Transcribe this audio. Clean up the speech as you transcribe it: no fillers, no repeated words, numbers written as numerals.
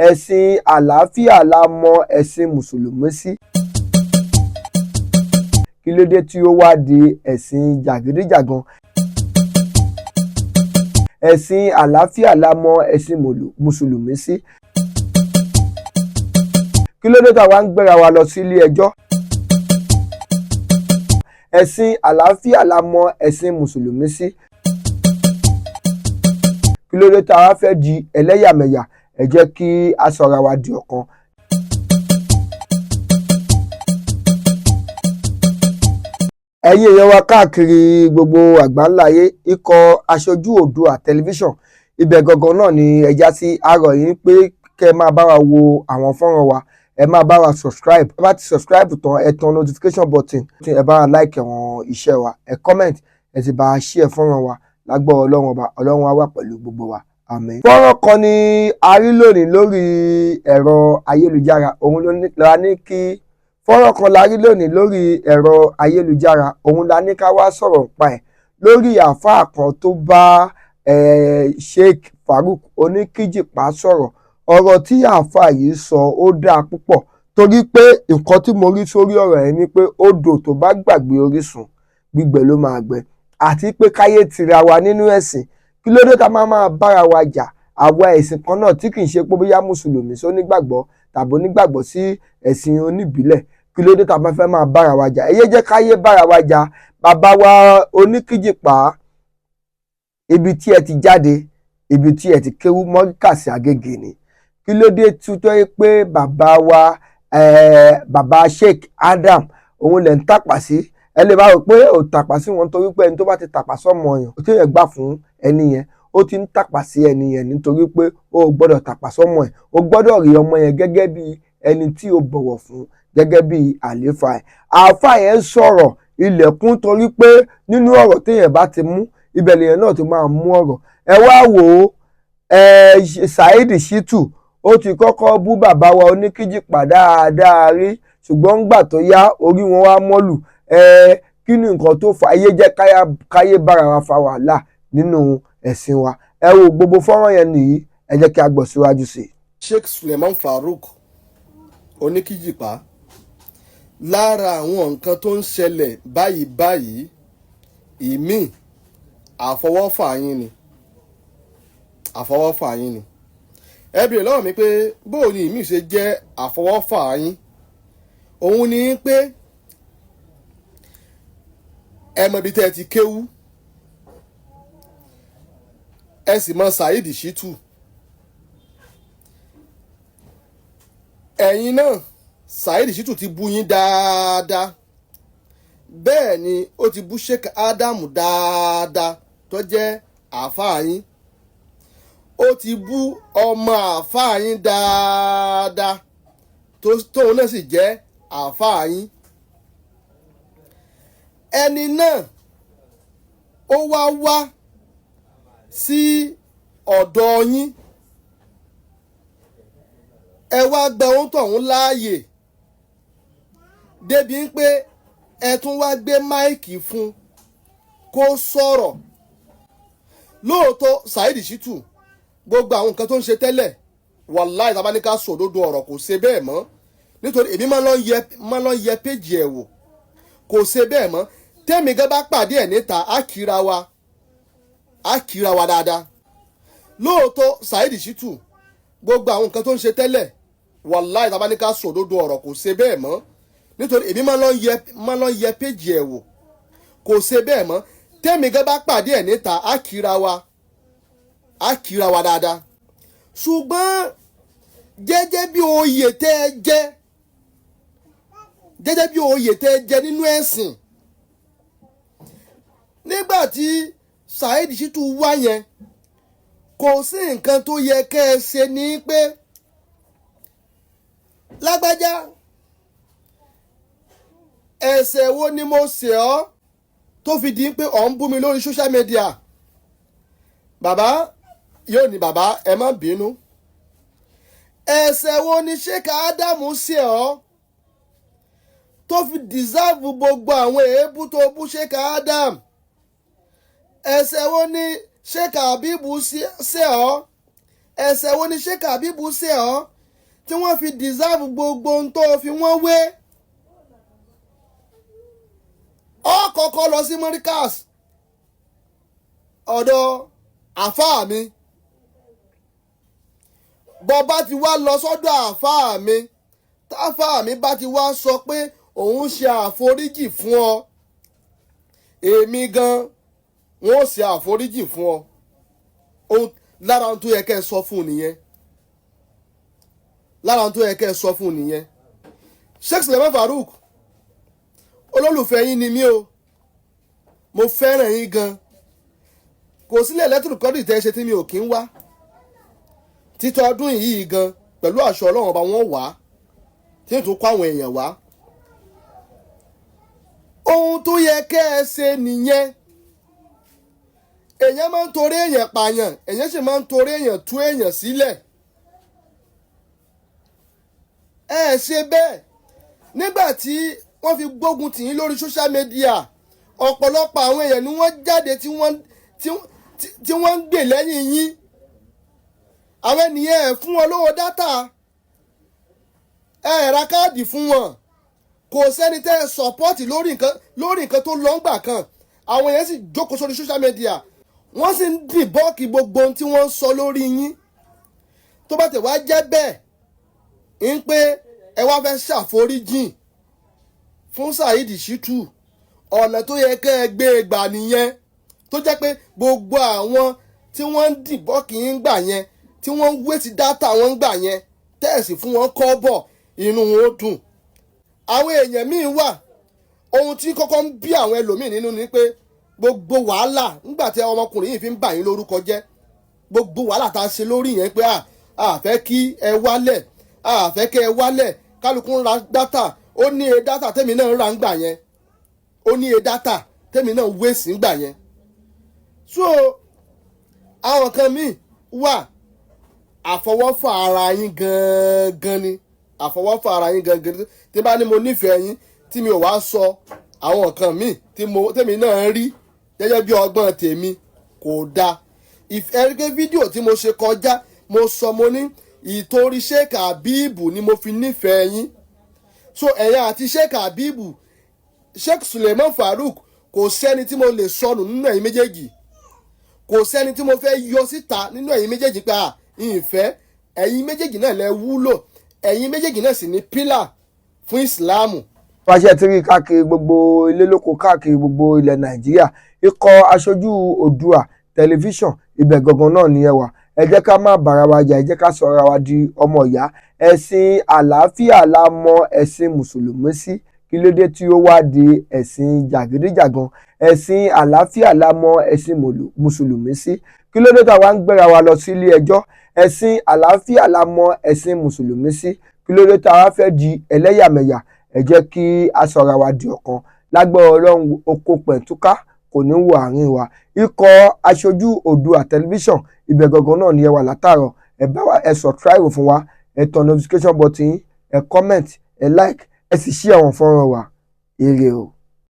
Ẹ̀sìn àlàáfíà la mọ ẹ̀sìn mùsùlùmí sí. Kí ló dé tí ó wá di ẹ̀sìn jàgídíjàgan? Ẹ̀sìn àlàáfíà la mọ ẹ̀sìn mùsùlùmí sí. Kí ló dé táwa ń gbéra wa lọ sí ilé ẹjọ́? Ẹ̀sìn àlàáfíà la mọ ẹ̀sìn mùsùlùmí sí. Kí ló dé táwa fẹ́ di ẹlẹ́yàmẹ̀yà? Ẹ jẹ́ kí a sọra wa di ọ̀kan. Ẹ̀yin èèyàn wa káàkiri gbogbo àgbáńláyé, ikọ̀ aṣojú Oòduà Tẹlifíṣàn, ibẹ̀ gangan náà ni ẹ já sí. Arọ̀ yín pé kẹ́ ẹ máa bá wa wo àwọn fọ́nrán wa, ẹ máa bá wa subscribe. Ẹ bá ti subscribe tán, ẹ tan notification button, ẹ bá wa like àwọn iṣẹ́ wa, ẹ comment, ẹ sì bá wa share fọ́nrán wa. Lágbọ́ Ọlọ́run Ọba, Ọlọ́run á wà pẹ̀lú gbogbo wa, àmín. Fọ́nrán kan ni a rí lónìí lórí ẹ̀rọ ayélujára, òun ló la ní kí fọ́nrán kan la rí lónìí lórí ẹ̀rọ ayélujára, òun la ní ká wá sọ̀rọ̀ nípa ẹ̀, lórí àáfàá kan tó bá Sheikh Farouk Oníkíjìpá sọ̀rọ̀. Ọ̀rọ̀ tí àáfàá yìí sọ, ó dáa púpọ̀, torí pé nǹkan tí mo rí sórí ọ̀rọ̀ yẹn ni pé odò tó bá gbàgbé orísun, gbígbẹ ló máa gbẹ. Àti pé káyé tira wa nínú ẹ̀sìn. Kí ló dé tá máa máa bára wa jà, àwa ẹ̀sìn kan náà, tí kì í ṣe pé bóyá mùsùlùmí sí onígbàgbọ́ tàbí onígbàgbọ́ sí ẹ̀sìn oníbílẹ̀? Kí ló dé tá a bá fẹ́ máa bára wa jà? Ẹ yé jẹ́ káyé bára wa jà. Bàbá wa Oníkíjìpá, ibi tí ẹ ti jáde, ibi tí ẹ ti kéwú, Mọ́ríkàsì Agége ni. Kí ló dé tí tó yẹ pé bàbá wa, bàbá Sheikh Adam, òun lẹ̀ ń tàpá sí? Ẹ lè bá rò pé ò tàpá sí wọn, torí pé ẹni tó bá ti tàpá sọ́mọ yàn tó yẹ gbà fún ẹni yẹn, ó ti ń tàpá sí ẹni yẹn, nítorí pé ó gbọ́dọ̀ tàpá sọ́mọ ẹ̀. Ó gbọ́dọ̀ rí ọmọ yẹn gẹ́gẹ́ bí ẹni tí ó bọ̀wọ̀ fún, gẹ́gẹ́ bí àléfà ẹ̀. Àáfà yẹn sọ̀rọ̀ ilẹ̀kùn, torí pé nínú ọ̀rọ̀ téèyàn bá ti mú ibẹ̀ lèèyàn náà ti máa mú ọ̀rọ̀. Ẹ wá wò ó, ẹ Saheed Shittu, ó ti kọ́kọ́ bú bàbá wa Oníkíjìpá dáadáa rí, ṣùgbọ́n ńgbà tó yá, orí wọn wá mọ́lù. Ẹ kí ni nǹkan tó fà ayé jẹ́ káyé bára wa fa wàhálà nínú ẹ̀sìn wa? Ẹ wo gbogbo fọ́nrán yẹn nìyí, ẹ jẹ́ kí a gbọ́ síwájú sí i. Sheikh Suleiman Farouk Oníkíjìpá, lára àwọn nǹkan tó ń ṣẹlẹ̀ báyìí báyìí, ìmíì àfọwọ́fà yín ni, àfọwọ́fà yín ni. Ẹ bèrè lọ́wọ́ mi pé bóò ni ìmíì ṣe jẹ́ àfọwọ́fà yín? Òun ni pé ẹ mọ ibi tẹ́ ẹ ti kéwú, ẹ sì mọ Saheed Shittu. Ẹ̀yin náà, Saheed Shittu ti bú yín dáadáa, bẹ́ẹ̀ ni ó ti bú Sheikh Adam dáadáa tó jẹ́ àáfàá yín, ó ti bú ọmọ àáfàá yín dáadáa tóun náà sì jẹ́ àáfàá yín. Ẹni náà ó wá wá sí ọ̀dọ̀ yín, ẹ wá gba ohun tọ̀hún láàyè, débi pé ẹ tún wá gbé máìkì fún kó sọ̀rọ̀. Lóòótọ́, Saheed Shittu, gbogbo àwọn nǹkan tó ń ṣe tẹ́lẹ̀, wàláì, tá bá ní ká sọ òdodo ọ̀rọ̀, kò ṣe bẹ́ẹ̀ mọ́, nítorí èmi máa ń lọ yẹ péjì ẹ̀ wò, kò ṣe bẹ́ẹ̀ mọ́. Tẹ́mi gan bá pàdé ẹ̀ níta, á kíra wa, á kíra wa dáadáa. Lóòótọ́, Saheed Shittu, gbogbo àwọn nǹkan tó ń ṣe tẹ́lẹ̀, wàláì, tá bá ní ká sọ òdodo ọ̀rọ̀, kò ṣe bẹ́ẹ̀ mọ́, nítorí èmi máa ń lọ yẹ péjì ẹ̀ wò, kò ṣe bẹ́ẹ̀ mọ́. Tẹ́mi gan bá pàdé ẹ̀ níta, á kíra wa, á kíra wa dáadáa. Ṣùgbọ́n gẹ́gẹ́ bí oyè tẹ́ ẹ jẹ́, gẹ́gẹ́ bí oyè tẹ́ ẹ jẹ́ nínú ẹ̀sìn, nígbà tí Saheed Shittu wá yẹn, kò sí nǹkan tó yẹ kẹ́ ẹ ṣe ní pé lágbájá, ẹ̀ṣẹ̀ wo ni mo ṣẹ̀ ọ́ tó fi di pé ọ̀ ń bú mi lórí social media? Bàbá yóò ní, "Bàbá, ẹ má bínú." Ẹ̀ṣẹ̀ wo ni Sheikh Ádámù ṣẹ̀ ọ́ tó fi deserve gbogbo àwọn èébú tó bú Sheikh Adam? Ẹ̀ṣẹ̀ wo ni Sheikh Habibu ṣẹ̀ ọ́? Ẹ̀ṣẹ̀ wo ni Sheikh Habeeb ṣe ọ́ tí wọ́n fi deserve gbogbo ohun tó fi wọ́n wé? Ọ kọ́kọ́ lọ sí Morikas, ọ̀dọ̀ àfáà mi. Bọ́ bá ti wá lọ sọ́dọ̀ àfáà mi, táfáà mi bá ti wá sọ pé òun ṣe àforíjì fún ọ, èmi gan wọn ò ṣe àforíjì fún ọ. Ohun lára ohun tó yẹ kẹ́ ẹ sọ fún un nìyẹn. Lára ohun tó yẹ kẹ́ ẹ sọ fún un nìyẹn. Sheikh Suleiman Farouk, olólùfẹ́ yín ni mí o, mo fẹ́ràn yín gan. Kò sílẹ̀ lẹ́tùrú kọ́dù tẹ́ ṣe tí mi ò kí ń wá. Títọ́ ọdún yìí gan, pẹ̀lú àṣọ Ọlọ́run Ọba, wọn wá tí n tún kó àwọn èèyàn wá. Ohun tó yẹ kẹ́ ẹ ṣe nìyẹn. Èèyàn máa ń torí èèyàn pààyàn, èèyàn sì máa ń torí èèyàn tú èèyàn sílẹ̀. Ẹ ṣe bẹ́ẹ̀ nígbà tí wọ́n fi gbógun tì yín lórí social media. Ọ̀pọ̀lọpọ̀ àwọn èèyàn ni wọ́n jáde tí wọ́n ń gbè lẹ́yìn yín. Àwọn ènìyàn, ẹ̀ fún wọn lówó data, ẹ̀ ra káàdì fún wọn. Kò sẹ́ni tẹ́ ẹ support lórí nǹkan tó lọ ńgbà kan. Àwọn èèyàn sì jókòó sórí social media, wọ́n sì ń debunk gbogbo ohun tí wọ́n ń sọ lórí yín. Tó bá tẹ̀ wá jẹ́ bẹ́ẹ̀ ń pé ẹ wá fẹ́ ṣàforíjìn fún Saheed Shittu, ọ̀nà tó yẹ kẹ́ ẹ gbé e gbà nìyẹn, tó jẹ́ pé gbogbo àwọn tí wọ́n ń debunk yín gbà yẹn, tí wọ́n ń waste data wọn gbà yẹn, tẹ́ẹ̀sì fún wọn kọ́ bọ̀, inú wọn ó dùn. Àwọn èèyàn míín wà, ohun tí kọ́kọ́ ń bí àwọn ẹlòmíín nínú ni pé gbogbo wàhálà nígbà tí ọmọkùnrin yìí fi ń bà yín lórúkọ jẹ́, gbogbo wàhálà tá a ṣe lórí yẹn pé a fẹ́ kí ẹ wálẹ̀, a fẹ́ kí ẹ wálẹ̀, kálukú ń ra data. Ó ní e data tẹ́mi náà ń ra ń gbà yẹn, ó ní e data tẹ́mi náà waste ń gbà yẹn. So àwọn kan míì wà, àfọwọ́fà ara yín gangan ni, àfọwọ́fà ara yín gangan ni. Tí bá ní mo nífẹ̀ẹ́ yín, tí mi ò wá sọ àwọn nǹkan míì tí mo tèmi náà ń rí gẹ́gẹ́ bí ọgbọ́n tèmi, kò dáa. Ìfẹ́ fídíò tí mo ṣe kọjá, mo sọ, mo ní ìtorí Sheikh Habeeb ni mo fi nífẹ̀ẹ́ yín. So ẹ̀yin àti Sheikh Habeeb, Sheikh Suleiman Farouk, kò sẹ́ni tí mo lè sọnù nínú ẹ̀yin méjèèjì. Kò sẹ́ni tí mo fẹ́ yọ síta nínú ẹ̀yin méjèèjì pé à ìfẹ́. Ẹ̀yin méjèèjì náà lẹ wúlò, ẹ̀yin méjèèjì náà sì ní pillar fún ìsìláàmù. Wáṣẹ́ tí rí káàkiri gbogbo ilé lóko, káàkiri gbogbo ilẹ̀ Nàìjíríà, ikọ̀ aṣojú Oòduà Tẹlifíṣàn, ibẹ̀ gangan náà ni ẹ wà. Ẹ jẹ́ ká má bára wa jà, ẹ jẹ́ ká sọra wa di ọmọ ìyá. Ẹ̀sìn àlàáfíà la mọ ẹ̀sìn mùsùlùmí sí. Kí ló dé tí ó wá di ẹ̀sìn jàgídíjàgan? Ẹ̀sìn àlàáfíà la mọ ẹ̀sìn mùsùlùmí sí. Kí ló dé tá a wá ń gbéra wa lọ sí ilé ẹjọ́? Ẹ̀sìn àlàáfíà la mọ ẹ̀sìn mùsùlùmí sí. Kí ló dé tá a wá fẹ́ di ẹlẹ́yàmẹ̀yà? Ẹ jẹ́ kí a sọra wa di ọ̀kan. Lágbára Ọlọ́run, oko pẹ̀túká kò ní wọ àárín wa. Ikọ̀ aṣojú Oòduà Tẹlifíṣàn, ibẹ̀ gangan náà ni ẹ wà látàárọ̀. Ẹ bá wa, ẹ subscribe fún wa, ẹ tẹ notification button yín, ẹ comment, ẹ like, ẹ sì share àwọn fọ́nrán wa. Ire o.